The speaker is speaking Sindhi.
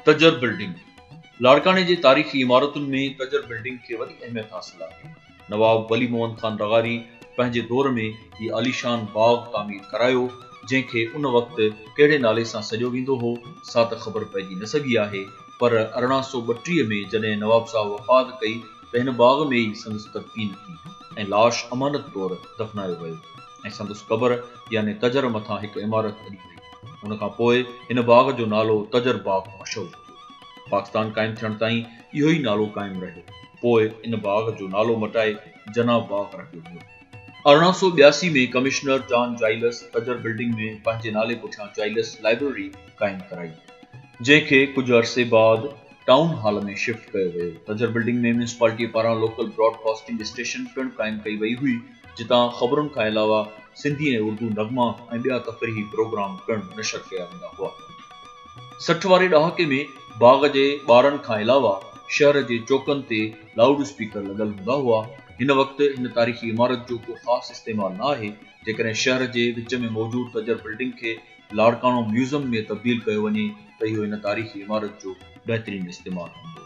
تجر بلڊنگ، لاڙڪاڻي جي تاريخي عمارتن ۾ تجر بلڊنگ کي وڏي اهميت حاصل آهي. نواب ولي محمد خان لغاري پنهنجي دور ۾ هي عاليشان باغ تعمير ڪرايو، جنهن کي ان وقت ڪهڙي نالي سان سڏيو ويندو هو، سا ته خبر پئجي نه سگهي آهي، پر 1832 ۾ جڏهن نواب صاحب وفات ڪئي ته هن باغ ۾ ئي سندس تدفين ٿي ۽ لاش امانت طور دفنايو ويو ۽ سندس قبر يعني تجر مٿان هڪ عمارت اڏي وئي. ان کان پوء هن باغ جو نالو تجر باغ مشهور ٿيو. پاڪستان قائم ٿيڻ تائين اهو ئي نالو قائم رهيو. پوء ان باغ جو نالو مٽائي جناح باغ رکيو ويو. 1882 ۾ ڪمشنر جان جائلس تجر بلڊنگ ۾ پنهنجي نالي پٺيان جائلس لائبرري قائم ڪرائي. جنهن کي ڪجهه عرصي بعد ٽائون هال ۾ شفٽ ڪيو ويو. تجر بلڊنگ ۾ ميونسپالٽيء پاران لوڪل براڊ ڪاسٽنگ اسٽيشن پڻ قائم ڪئي وئي هئي، جتان خبرن کان علاوه سنڌي ۽ اردو نغما ۽ ٻيا تفريحي پروگرام پڻ نشر ڪيا ويندا هئا. 60 واري ڏهاڪي ۾ باغ جي ٻارن کان علاوه شهر جي چوڪن تي لائوڊ اسپيڪر لڳل هوندا هئا. هن وقت هن تاريخي عمارت جو ڪو خاص استعمال نه آهي. جيڪڏهن شهر جي وچ ۾ موجود تجر بلڊنگ کي لاڙڪاڻو ميوزم ۾ تبديل ڪيو وڃي ته اهو هن تاريخي عمارت جو بهترين استعمال هوندو.